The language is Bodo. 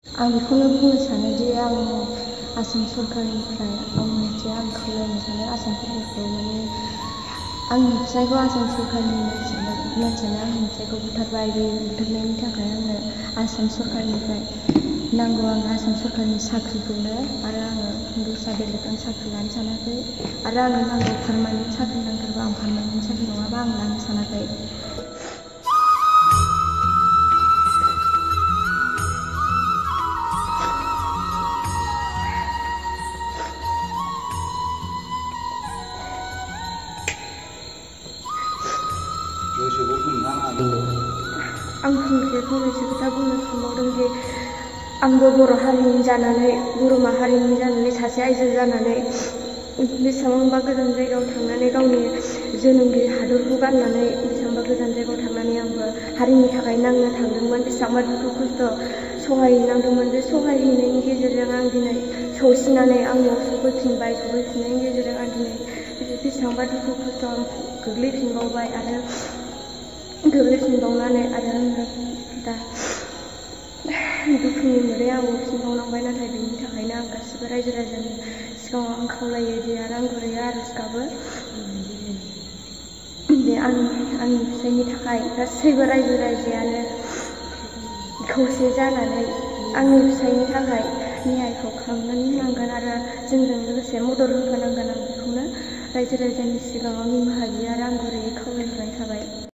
आं बेखौनो बुंनो सानो दि आं आसाम सरकारनिफ्राय आं खावलायनो सानो आसाम सरकारखौ आंनि फिसायखौ आसाम सरकारनि मानसियानो आंनि फिसायखौ बुथारबाय। बे बुथारनायनि थाखाय आंनो आसाम सरकारनिफ्राय नांगौ। आं आसाम सरकारनि साख्रिखौनो आरो आङो दस्रा बेलेग साख्रि लानो सानाखै आरो आंनो नांगौ पारमानेन्ट साख्रि नांथारगौ। आं पारमानेन्ट साख्रि नङाबा आं लानो सानाखै। आं फंनैसो खोथा बुंनो सानबावदों दि आंबो बर' हारिनि जानानै बर' माहारिनि जानानै सासे आइजो जानानै बेसेबांबा गोजान जायगायाव थांनानै गावनि जोनोमगिरि हादरखौ गारनानै बेसेबांबा गोजान जायगायाव थांनानै आंबो हारिनि थाखाय नांनो थांदोंमोन। बेसेबांबा दुखु खस्थ' सहायनांदोंमोन। बे सहायहैनायनि गेजेरजों आं दिनै सौसिनानै आंनियाव सफैफिनबाय। सफैफिननायनि गेजेरजों आं दिनै बेसेबांबा दुखु खस्थ' आं गोग्लैफिनबावबाय आरो गोग्लैफिनबावनानै आरो आङो दा दुखुनि मोदै आं गफिनबावनांबाय। नाथाय बेनि थाखायनो आं गासिबो रायजो राजानि सिगाङाव आं खावलायो दि आरो आं गुरैयै आर'ज गाबो दि आंनि फिसायनि थाखाय गासैबो रायजो राजायानो खौसे जानानै आंनि फिसायनि थाखाय न्यायखौ खालामनानै होनांगोन आरो जोंजों लोगोसे मदद होफानांगोन। आं बेखौनो रायजो राजानि सिगाङाव निमाहा बियो आरो आं गुरैयै खावलायहरनाय थाबाय।